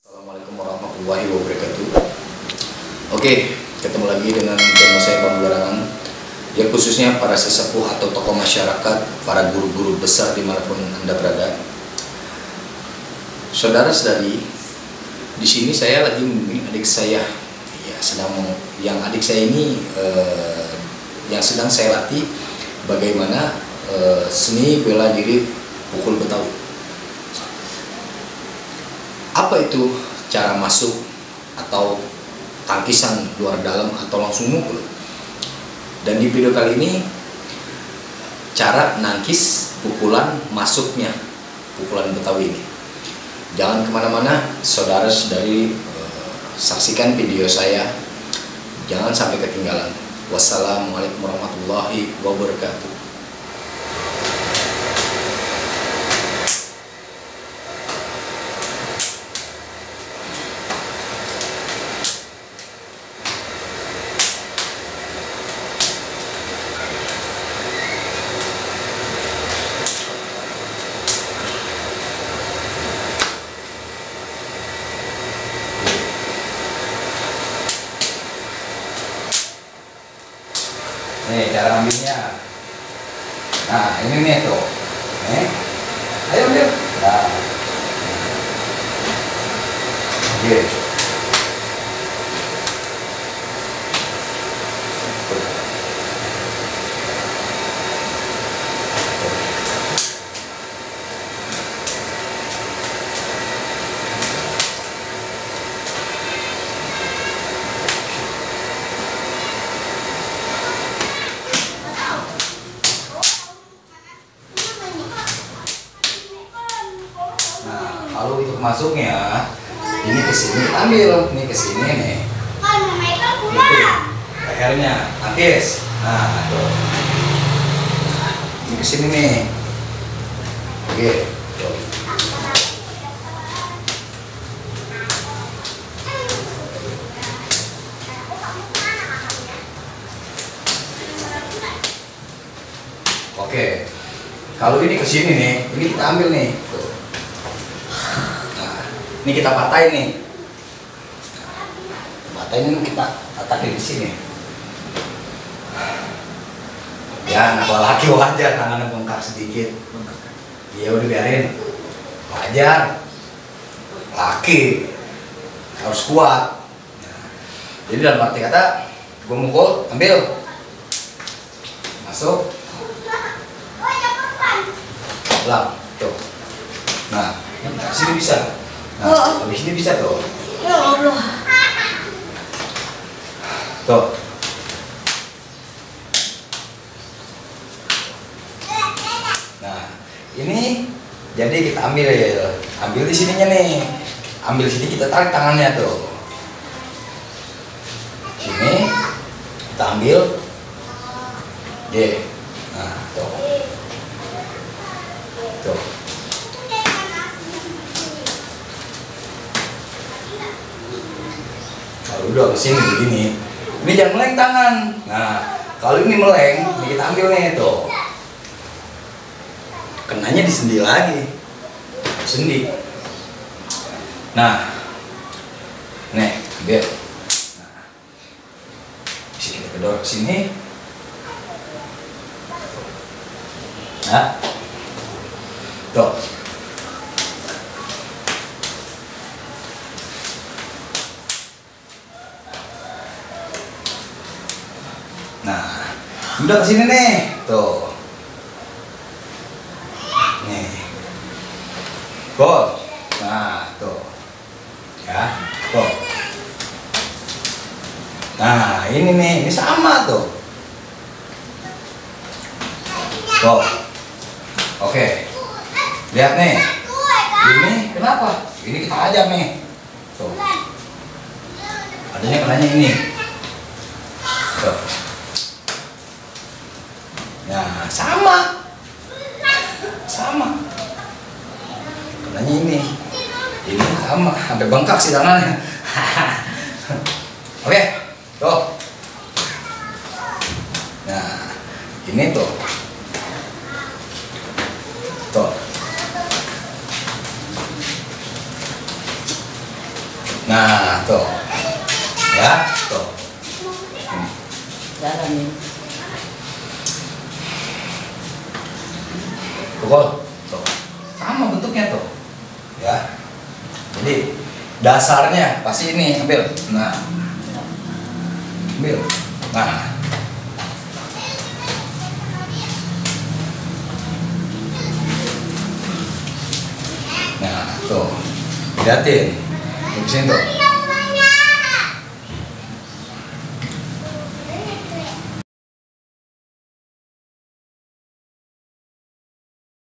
Assalamualaikum warahmatullahi wabarakatuh. Oke, ketemu lagi dengan channel saya Bang Barangan, yang khususnya para sesepuh atau tokoh masyarakat, para guru-guru besar dimanapun Anda berada. Saudara-saudari, di sini saya lagi membimbing adik saya, yang adik saya ini yang sedang saya latih bagaimana seni bela diri pukul Betawi. Apa itu cara masuk atau tangkisan luar dalam atau langsung mukul? Dan di video kali ini cara nangkis pukulan masuknya pukulan Betawi ini. Jangan kemana-mana, saudara-saudari, saksikan video saya, jangan sampai ketinggalan. Wassalamualaikum warahmatullahi wabarakatuh. Nih cara ambilnya. Nah ini nih tuh. Nih. Ayo ambil. Nah. Oke. Kalau untuk masuknya, ini ke sini ambil, ini ke sini nih. Lehernya, tangkis. Nah, tuh. Ini ke sini nih. Oke, tuh. Oke. Kalau ini ke sini nih, ini kita ambil nih. Tuh. Ini kita patahin nih. Patahin ini kita patahin di sini. Ya, anak laki wajar tangannya bengkak sedikit. Ya udah biarin. Wajar. Laki harus kuat. Jadi dalam arti kata, gue mukul, ambil, masuk, pulang, tuh. Nah, sini bisa. Nah, habis ini bisa tuh. Ya Allah. Tuh. Nah, ini jadi kita ambil di sininya nih. Ambil sini, kita tarik tangannya tuh. Sini kita ambil. Oke. Nah, tuh. Tuh. Kalau udah kesini begini, ini jangan meleng tangan. Nah, kalau ini meleng, ini kita ambil nih tuh. Kenanya di sendi lagi, sendi. Nah, nih, ambil. Nah, bisa kita kedor ke sini. Nah, tuh. Nah, udah kesini nih, tuh, nih, gol, nah, tuh, ya, tuh, nah, ini nih, ini sama tuh, oke, lihat nih, ini kenapa? Ini kita ajak nih, tuh, adanya kenanya ini, tuh. Nah, sama, kenanya ini sama, sampai bengkak sih tangannya. Oke, tuh. Nah, ini tuh, Nah, tuh. Ya, tuh. Dalam ini. Pukul. Tuh. Sama bentuknya tuh. Ya. Jadi dasarnya pasti ini ambil. Nah. Ambil. Nah. Nah, tuh. Lihatin. Di sini tuh.